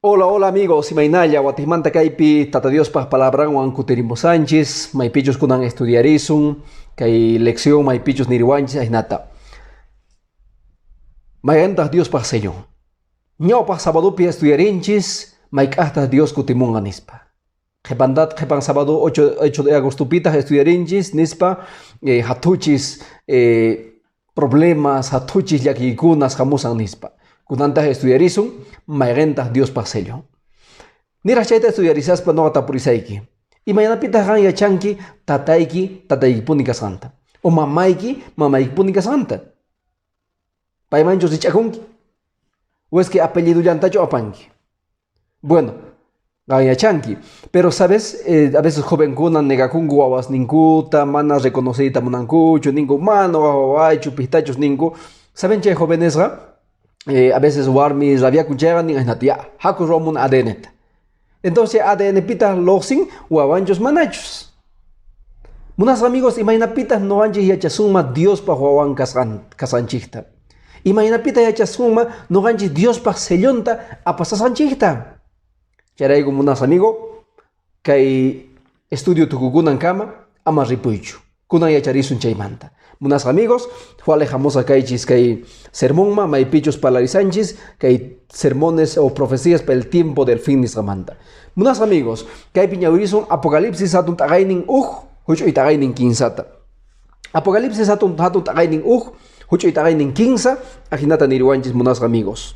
Hola, hola amigos, imaynalla watijmanta kaypi Tata Diospaj palabranwan kutirimusanchis, maypichus kunan estudiarisun, kay lección maypichus niriwanchis ahinata. Mayqintaq Diospaj sellon. Ñawpaq sabadopi estudiarinchis, mayk'aqtaq Dios kutimunqa nispa. Qhipantat qhipan sábado 8 de agostopitaq estudiarinchis nispa, hathuchis problemas, hathuchis llakiykunas hamusan nispa. Kunantaq estudiarisun, mayqintaq Diospaj sellon. Niraq chayta estudiarisaspa noqa tapurisayki. Imaynapitaq qan yachanki tatayki tataykipuni kasqanta o mamayki mamaykipuni kasqanta. Paymanchu rich'akunki o es que apellidullantachu apanki. Bueno, qan yachanki, pero sabes, a veces jovenkuna negakunku wawasninkuta, mana reconociyta munankuchu, ninku mana wawaychu, pihtachus ninku. Saben chay jovenesqa, a veces warmi rabiakun chayqa nin ahinata, ya, haku ruwamun ADN-ta. Entonces ADN pitaq lluqsin wawanchus manachus. Munasqa amigos, imaynapitaq ñuqanchik yachasunman Diospaj wawan kasqanchikta. Imaynapitaq yachasunman ñuqanchik Diospaj sellonta apasasqanchikta. Chayrayku munasqa amigo, kay estudio tukukunankama ama ripuychu. Kunan yacharisun chaymanta. Munasqa amigos, Juan hamusqa kaychis kay sermonma maypichus parlarisanchis kay sermones o profecías para el tiempo del fin nisqamanta. Munasqa amigos, kaypi ñawirisun Apocalipsis hatun t'aqaynin uj, huch'uy t'aqaynin kinsata. Apocalipsis hatun t'aqaynin uj, huch'uy t'aqaynin kinsa, ajinata niriwanchis munasqa amigos.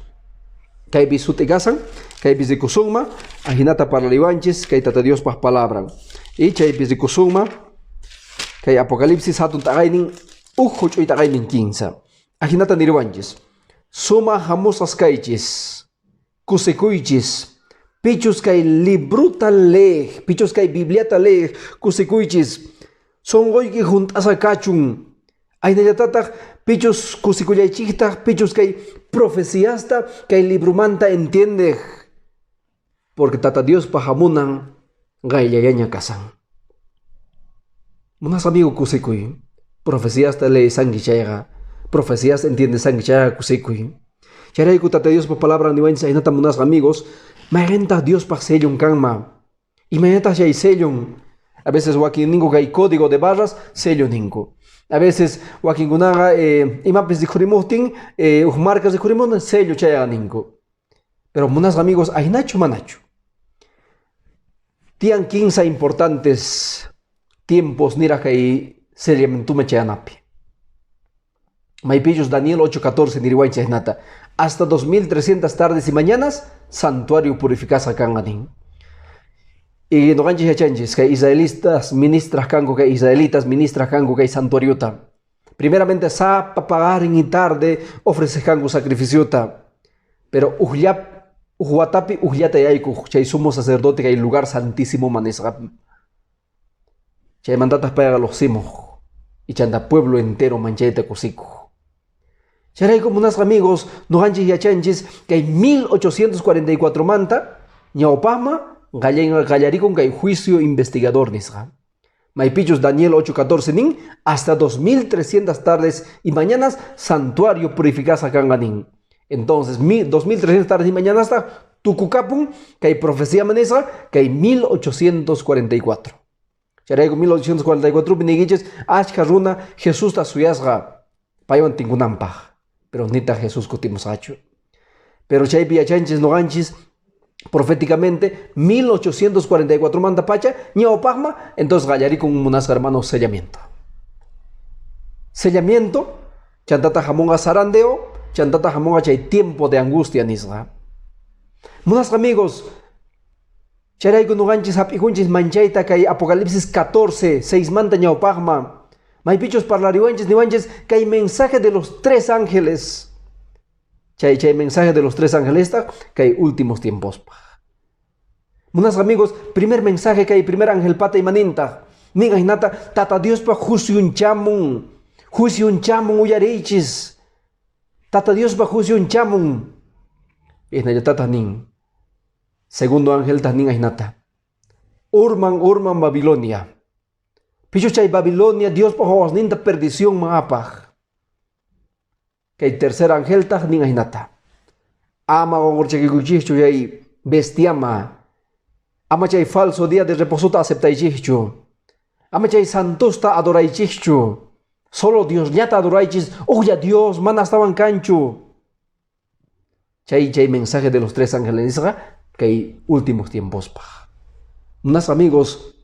Kaypi sut'i kasan, kaypi rikusunma, ajinata parlariwanchis kay Tata Diospaj palabran. Y chaypi rikusunma kay Apocalipsis hatun t'aqaynin uj, huch'uy t'aqaynin kinsa. Ajinata niriwanchis. Suma hamusqas kaychis, kusikuychis, pichus kay libruta leej, pichus kay Bibliata leej, kusikuychis, sunquyki hunt'asqa kachun. Aynallatataq pichus kusikullaychiktaq, pichus kay profeciasta kay librumanta entiendej, porque Tata Diospa hamunan qayllallaña kasan. Munasqa amigo kusikuy, profeciasta leesanki chayqa, profeciasta entiendesanki chayqa kusikuy. Chayrayku Tata Diospa palabra niwanchis ahinata munasqa amigos, mayqintaq Diospaj sellon kanma. Imaynataq chay sellon. A veces wakin ninku kay código de barras sello ninku. A veces wakinkunaqa imapis rikhurimuqtin, uj marcas rikhurimuqtin sello chayqa ninku. Pero munasqa amigos, ahinachu manachu. Tiyan kinsa importantes tiempos niraq kay sellamientuma chayanapi. Maypichus Daniel 8:14 niriwanchis ahinata. Hasta 2300 tardes y mañanas santuario purificasqa kanqa nin. Y ñuqanchis yachanchis kay israelitas ministras kanku, kay israelitas ministras kanku kay santuariota. Primeramente sapa paqarin y tarde ofreces kanku sacrificiota. Pero ujllap uj watapi ujllata yaykuq chay sumo sacerdote kay lugar santísimo manisqa. Chaymantataq payqa lluqsimuq y chanta pueblo entero manchayta kusikuq. Chayrayku munasqa amigos, ñuqanchis yachanchis kay 1844 manta ñawpaqma qallarikun kay juicio investigador nisqa. Maypichus Daniel 8:14 nin, hasta 2300 tardes y mañanas santuario purificasqa kanqa nin. Entonces, 2300 tardes y mañanas tukukapun kay profecía manisqa kay 1844. Chayrayku 1844 pi niykichis achka runa Jesusta suyasqa paywan tinkunanpaq, pero nitaq Jesús kutimusqachu. Pero chaypi yachanchis ñuqanchis proféticamente 1844 manta pacha ñawpaqma, entonces qallarikun munasqa hermano sellamiento. Sellamiento, chantata hamunqa zarandeo, chantata hamunqa chay tiempo de angustia nisqa. Munasqa amigos, chayrayku ñuqanchis hap'ikunchis manchayta kay Apocalipsis 14, 6 manta ñawpaqma. Maypichus parlariwanchis niwanchis kay mensaje de los tres ángeles. Chay mensaje de los tres ángeles kay últimos tiempos. Munasqa amigos, primer mensaje kay primer ángel pata imaninta. Nin ahinata Tata Diospa juiciun chamun. Juiciun chamun uyariychis. Tata Diospa juiciun chamun. Ihnallatata nin. Segundo ángel ta nin ahinata. Urman, urman Babilonia. Pichus chay Babilonia, Diospa wawasninta perdición maapaj. Kay tercer ángel ta nin ahinata. Ama qunqurchakikuychischu chay Bestiama. Ama chay falso día de reposota aceptaychischu. Ama chay santosta adoraychischu. Solo Diosllata adoraychis. Ujlla Dios, mana astawan kanchu. Chay mensaje de los tres ángeles nisqa kay últimos tiempospaj. Unas amigos,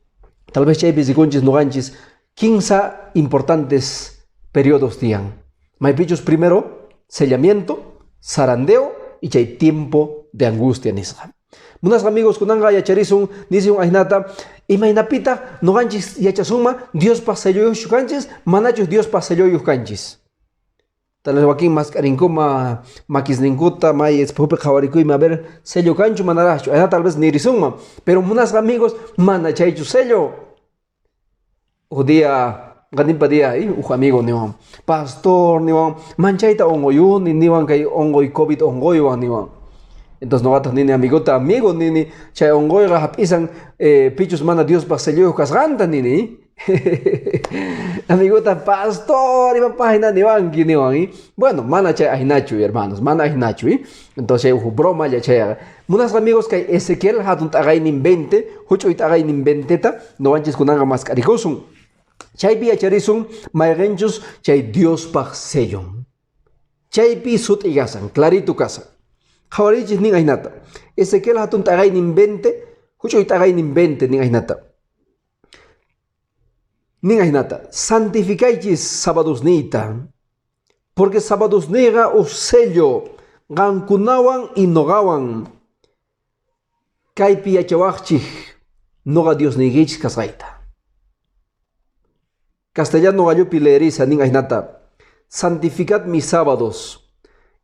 tal vez chaypi rikunchis nuqanchis 15 importantes periodos tiyan. Maypichus primero, sellamiento, zarandeo y chay tiempo de angustia nisqa. Munas amigos, kunanqa yacharisun, nisun ajinata, imaynapita nuqanchis yachasunma Diospaj selloyuqchu kanchis, manachus Diospaj selloyuq kanchis. Tal vez wakin mask'arinkuma makisninkuta may espejopi qhawarikuyma a ver sello kanchu manaraqchu, ajina tal vez nirisunman. Pero munasqa amigos, mana chaychu sello. Uj día, qanimpa día, uj amigo niwan, pastor niwan, manchayta unquyuni niwan kay unquy COVID unquywan niwan. Entonces noqataq nini amigota, amigo nini, chay unquyqa hap'isan pichus mana Diospaj selloyuq kasqanta nini. Amigota, pastor, imapaq ajina niwanki niwan. Bueno, mana chay ajinachu, hermanos, mana ajinachu. Entonces uj broma ya chayqa. Munasqa amigos kay Ezequiel hatun t'aqaynin 20, huch'uy t'aqaynin 20ta, nuqanchis kunanqa mask'arikusun. Chaypi yacharisun mayqinchus chay Diospaj sellon. Chaypi sut'i kasan, clarito kasan. Qhawarichis nin ajinata. Ezequiel hatun t'aqaynin 20, huch'uy t'aqaynin 20 nin ajinata. Nin ajinata, santificaychis sabadosniyta, porque sabadosniyqa uj sello qankunawan y noqawan. Kaypi yachawaqchik noqa Diosniykichis kasqayta. Castellano gallupi leerisa nin ajinata, santificad mis sábados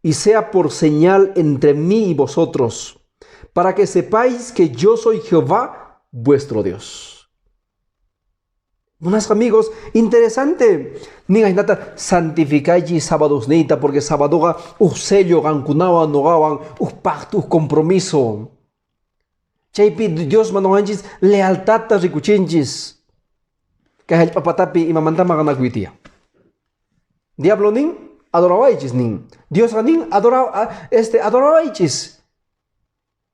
y sea por señal entre mí y vosotros, para que sepáis que yo soy Jehová vuestro Dios. Unas amigos, interesante. Nin ajinata santificaychis sabadosniyta, porque sabadoqa uj sello qankunawan noqawan, uj pacto, uj compromiso. Chaypi Dios manawanchis lealtadta rikuchinchis. Kay hallp'apatapi imamanta maqanakuy tiyan. Diablo nin adorawaychis nin. Diosqa nin adorawaychis.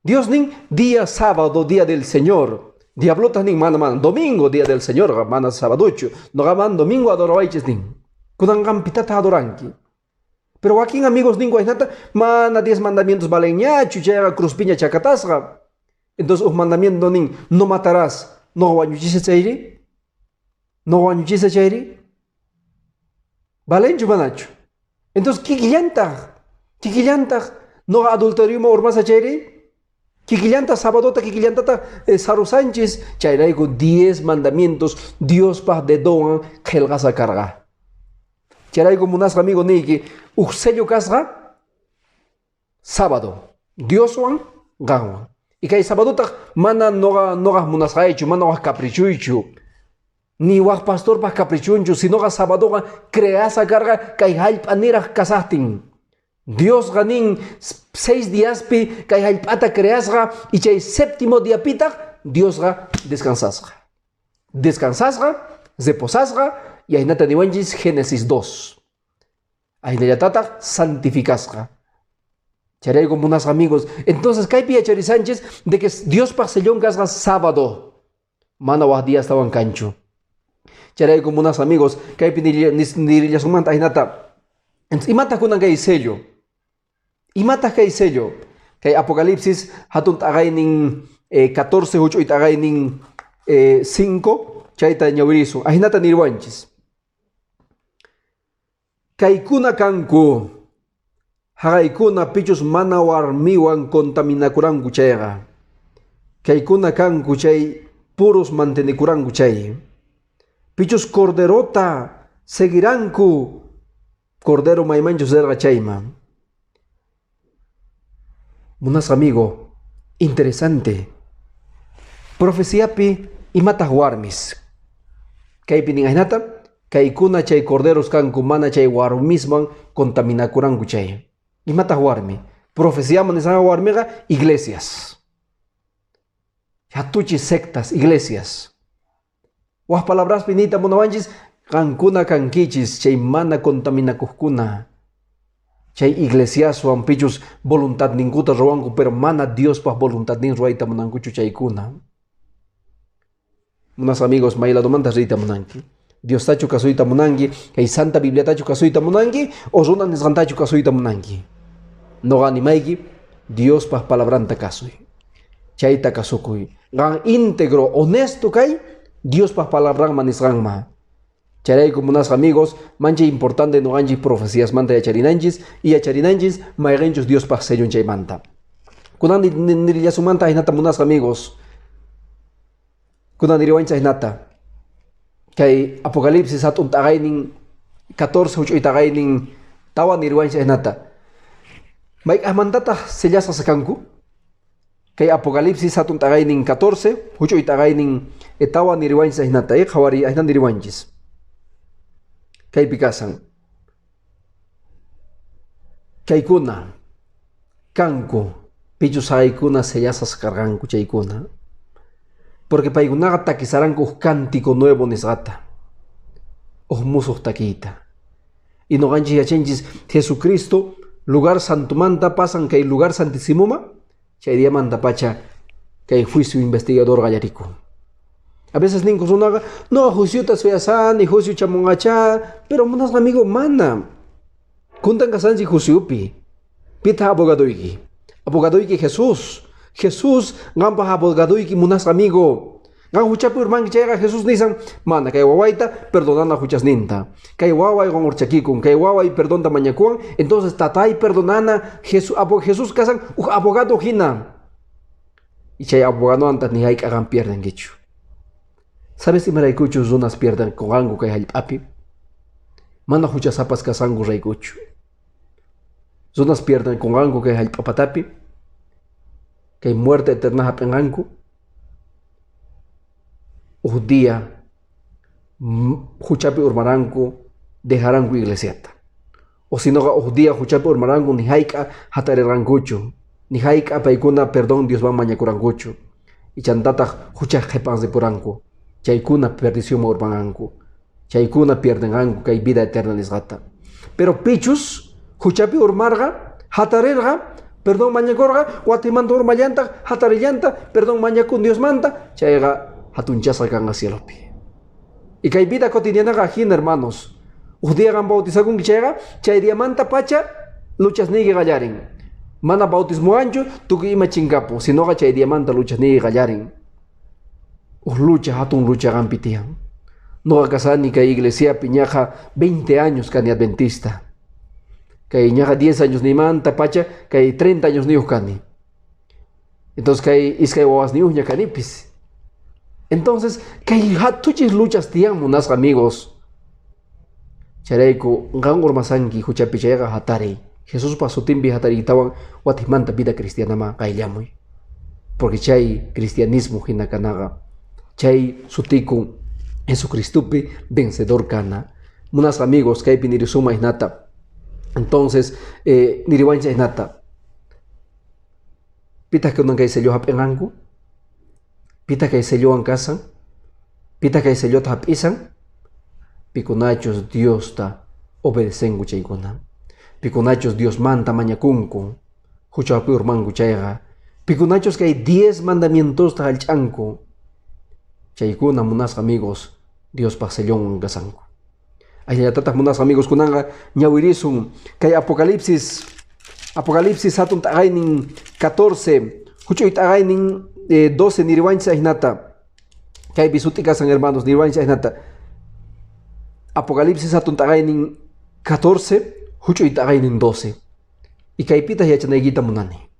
Dios nin día sábado, día del Señor. Diablotaq nin mana mana domingo, día del Señor, mana sabadochu. Noqaman domingo adorawaychis nin. Kunan qanpitataq adoranki. Pero wakin amigos ninku ajinata mana 10 mandamientos valenñachu, chayqa cruzpiña chakatasqa. Entonces uj mandamiento nin no matarás, no wañuchisa chayri. No wañuchisa chayri. Valenchu manachu. Entonces kikillantaq noqa adulterioman urmasa chayri. Kikillanta sabadota, kikillantata sarusanchis, chayrayku 10 mandamientos Diospaj dedowan qillqasqa karqa. Chayrayku munasqa amigo niyki, uj sello kasqa sábado, Dioswan qanwan. Y kay sabadotaq mana noqaj munasqaychu, mana waj caprichuychu, ni waj pastorpaj caprichunchu, sinoqa sabadoqa creasqa karqa kay hallp'a niraq kasaqtin. Diosqa nin 6 diaspi kay hallp'ata creasqa y chay séptimo diapitaq Diosqa descansasqa. Descansasqa, reposasqa y ajinata niwanchis Génesis 2. Ajinallatataq santificasqa. Chayrayku munasqa amigos. Entonces kaypi yacharisanchis de que Diospaj sellón kasqa sábado. Mana waj días tawan kanchu. Chayrayku munasqa amigos, kaypi nirillasunmanta ajinata. Entonces, imataq kunan kay sello? Imataq kay sello? Kay Apocalipsis hatun t'aqaynin 14 huch'uy t'aqaynin 5 chayta ñawirisun. Ajinata nirwanchis. Kaykuna kanku haqaykuna pichus mana warmiwan contaminakuranku chayqa. Kaykuna kanku chay puros mantenekuranku chay. Pichus corderota seguiranku cordero maymanchus rirqa chayman. Munasqa amigo, interesante. Profeciapi imataq warmis. Kaypi nin ajinata, kaykuna chay corderos kanku mana chay warmisman contaminakuranku chay. Imataq warmi? Profeciaman nisqanqa warmiqa iglesias. Hatuchi sectas, iglesias. Waj palabraspi niyta munawanchis, qankuna kankichis chay mana contaminakuqkuna. Chay iglesiaswan pichus voluntadninkuta ruwanku, pero mana Diospaj voluntadnin ruwayta munankuchu chaykuna. Munasqa amigos, may ladomanta riyta munanki? Diostachu kasuyta munanki? Kay Santa Bibliatachu kasuyta munanki? O runa nisqantachu kasuyta munanki? Noqa animayki, Diospaj palabranta kasuy. Chayta kasukuy. Qan íntegro, honesto kay, Diospaj palabranman nisqanman. Chayrayku munasqa amigos, manchay importante noqanchis profeciasmanta yacharinanchis y yacharinanchis mayqinchus Diospaj sellon chaymanta. Kunan nirillasummanta hinata munasqa amigos. Kunan niriwanchis hinata. Kay Apocalipsis hatun t'aqaynin 14 huch'uy t'aqaynin 4 niriwanchis hinata. Mayk'aqmantataq sellasqas kanku? Kay Apocalipsis hatun t'aqaynin 14 huch'uy t'aqaynin 4 niriwanchis hinata. Qhawari ahina niriwanchis. Kaypi kasan. Kaykuna kanku pichus haykuna sellasqas karqanku chaykuna. Porque paykunaqa takisaranku huk cántico nuevo nisqata. Huk musuq takiyta. Y noqanchis yachanchis Jesucristo lugar santumanta pasan kay lugar santísimoma, chay diamanta pacha kay juicio investigador qallarikun. A veces ninku runaqa, no, juiciota suyasani, juicio chamunqachá, pero munasqa amigo mana. Kuntan kasanchik juiciopi. Pitaq abogadoyki? Abogadoyki Jesús. Jesús qanpaq abogadoyki munasqa amigo. Qan huchapi urmanki chayqa Jesús nisan, mana kay wawayta perdonana huchasninta. Kay waway qunqurchakikun, kay waway perdonta mañakuwan, entonces tatay perdonana, Jesús, Jesús kasan huk abogado hina. Y chay abogado ni hayk'aqan pierdenkichu. ¿Sabes imaraykuchus runas pierden kunqanku kay hallp'api? Mana huchasapas kasanku raykuchu. Runas pierden kunqanku kay hallp'apatapi, kay muerte eterna hap'inqanku. Huk día huchapi urmaranku, dejaranku iglesiata. O si no, huk día huchapi urmaranku ni hayk'a hatarirqankuchu, ni hayk'a paykuna perdón Diosman mañakurankuchu. Y chantataq huchaj qhipan ripuranku. Chaykuna perdición urmanqanku. Chaykuna pierdenqanku kay vida eterna nisqata. Pero pichus huchapi urmarqa, hatarirqa, perdón mañakurqa, watimanta urmallantaq, hatarillanta, perdón mañakun Diosmanta, chayqa hatunchasqa kanqa cielopi. Y kay vida cotidianaqa hina, hermanos. Huk día qan bautizakunki chayqa, chay diamanta pacha luchasniyki qallarin. Mana bautismowanchu tukuy ima chinkapun, sinoqa chay diamanta luchasniyki qallarin. Huk lucha, hatun lucha qanpi tiyan. Noqa kasani kay iglesiapi ñaqa 20 años kani adventista. Kay ñaqa 10 años nimanta pacha, kay 30 años niyuq kani. Entonces kay iskay wawas niyuqña kanipis. Entonces, kay hatuchis luchas tiyan munasqa amigos. Chayrayku qan urmasanki huchapi chayqa hatariy. Jesuspa sutinpi hatariytawan watimanta vida cristianama qayllamuy. Porque chay cristianismo hina kanaqa. Chay sutiku Jesucristopi vencedor kana. Munasqa amigos, kaypi nirisuma hinata. Entonces, niriwancha hinata. Pitaq kunan kay sello hap'inqanku? Pitaq kay sellowan kasan? Pitaq kay sellota hap'isan? Pikunachus Diosta obedecenku chaykuna. Pikunachus Diosmanta mañakunku. Huchapi urmanku chayqa. Pikunachus kay 10 mandamientosta hallch'anku. Chaykuna munasqa amigos, Diospaj sellonwan kasanku. Ahillatataq munasqa amigos kunanqa ñawirisun kay Apocalipsis, Apocalipsis hatun t'aqaynin 14, huch'uy t'aqaynin 12 niriwanchis ahinata. Kaypi sut'i kasan hermanos, niriwanchis ahinata. Apocalipsis hatun t'aqaynin 14, huch'uy t'aqaynin 12. Y kaypitaq yachanaykita munani.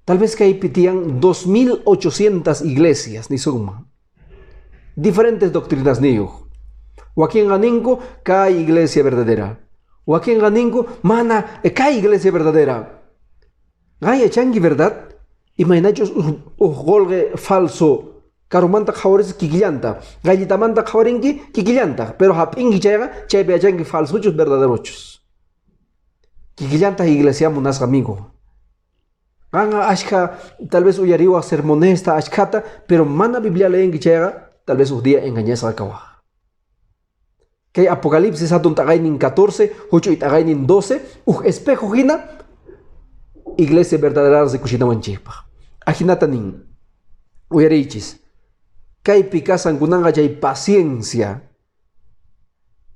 Tal vez kaypi tiyan 2800 iglesias nisunman. Diferentes doctrinas niyuq. Wakinqa ninku kay iglesia verdadera. Wakinqa ninku mana kay iglesia verdadera. Qan yachanki verdad? Imaynachus uj qolqe falso karumanta qhawaris kikillanta. Gallitamanta qhawarinki kikillanta. Pero hap'inki chayqa chaypi yachanki falsochus verdaderochus. Kikillanta iglesia munasqa amigo. Qanqa ashka tal vez uyariwaq sermonesta ashkata, pero mana Biblia leenki chayqa tal vez uj día engañasqa kawaq. Kay Apocalipsis hatun t'aqaynin 14, huch'uy t'aqaynin 12, uj espejo hina iglesia verdadera rikuchinawanchikpaq. Ajinata nin, uyariychis, kaypi kasan kunanqa chay paciencia,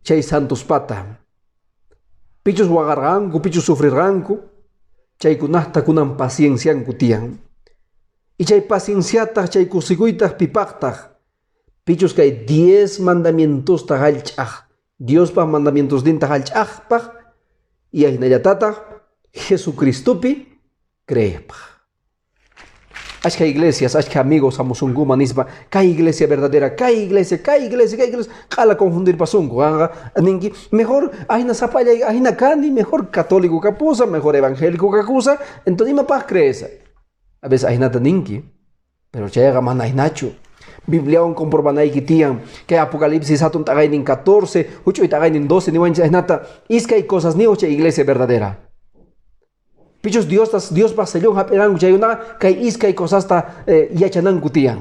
chay santospata. Pichus waqarqanku, pichus sufrirqanku, chaykunaqta kunan paciencianku tiyan. Y chay pacienciataq, chay kusikuytaq pipaqtaq, pichus kay 10 mandamientosta hallch'aq, Diospaq mandamientosninta hallch'aqpaq, y ahinallatataq Jesucristopi creepaq. Ashka iglesias, ashka amigos hamusunkuma nispa, kay iglesia verdadera, kay iglesia, kay iglesia, kay iglesia, q'ala confundirpasunku, qanqa ninki, mejor ahina sapallay, ahina kani, mejor católico kapusa, mejor evangélico kakusa, entonces imapaq crees? A veces ahinata ninki, pero chayqa mana ahinachu. Bibliawan comprobanayki tiyan, kay Apocalipsis hatun t'aqaynin 14, huch'uy t'aqaynin 12 niwanchis ahinata, iskay cosas niyuq chay iglesia verdadera. Pichus Diostas Diospaq sellun hap'iranku chaykunaqa kay iskay cosasta yachananku tiyan.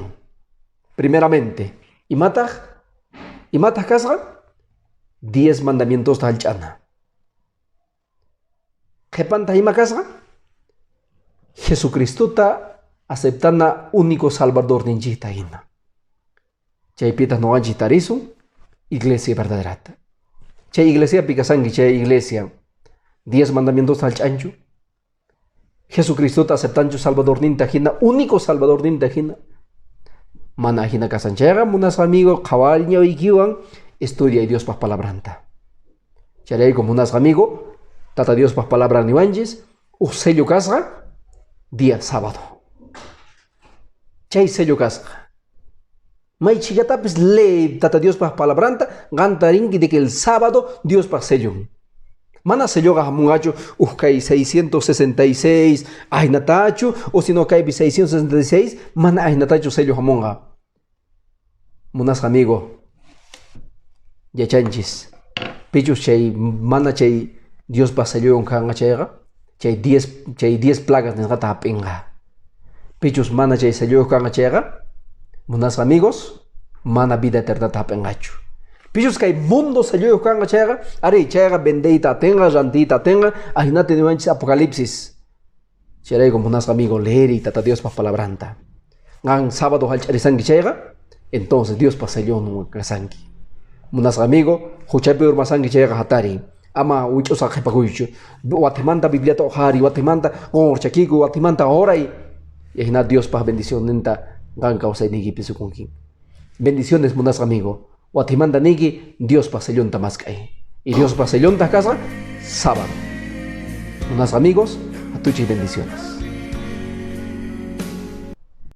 Primeramente, imataq? Imataq kasqa? 10 mandamientosta hallch'ana. Qhipanta ima kasqa? Jesucristota aceptana único salvador ninchikta hina. Chaypitaq ñuqanchik tarisun iglesia verdaderata. Chay iglesiapi kasanki chay iglesia 10 mandamientosta hallch'anchu? Jesucristota aceptanchu salvadorninta hina, único salvadorninta hina. Mana hina kasan chayqa munasqa amigo qhawari ñawiykiwan estudia Diospaq palabranta. Chayrayku munasqa amigo, Tata Diospaq palabra niwanchis, uj sello kasqa día sábado. Chay sello kasqa. May chhikatapis lee Tata Diospaq palabranta, qanta rinki de que el sábado Diospaq sellun. Mana selloqa hamunqachu uj kay 666 ahinatachu, o sino kaypi 666 mana ahinatachu sello hamunqa. Munasqa amigo, yachanchis, pichus chay mana chay Diospaq selloywan kanqa chayqa, chay 10, chay 10 plagas nisqata hap'inqa. Pichus mana chay selloyuq kanqa chayqa, munasqa amigos, mana vida eternata hap'inqachu. Pichus kay mundo selloyuq kanqa chayqa, ari chayqa vendeyta atinqa, rantiyta atinqa, ahinata niwanchis Apocalipsis. Chayrayku munasqa amigo, leeriy Tata Diospaq palabranta. Qan sábado hallch'arisanki chayqa, entonces Diospaq sellonwan kasanki. Munasqa amigo, huchapi urmasanki chayqa hatariy. Ama wich'usqa qhipakuychu. Watimanta Bibliata uqhariy, watimanta qunqurchakikuy, watimanta oray. Y ahina Diospaq bendicionninta qan kawsayniykipi sukunki. Bendiciones munasqa amigo. Watimanta niyki Diospaq sellonta mask'ay. Y Diospaq sellontaq kasqa sábado. Munasqa amigos, hatuchiy bendiciones.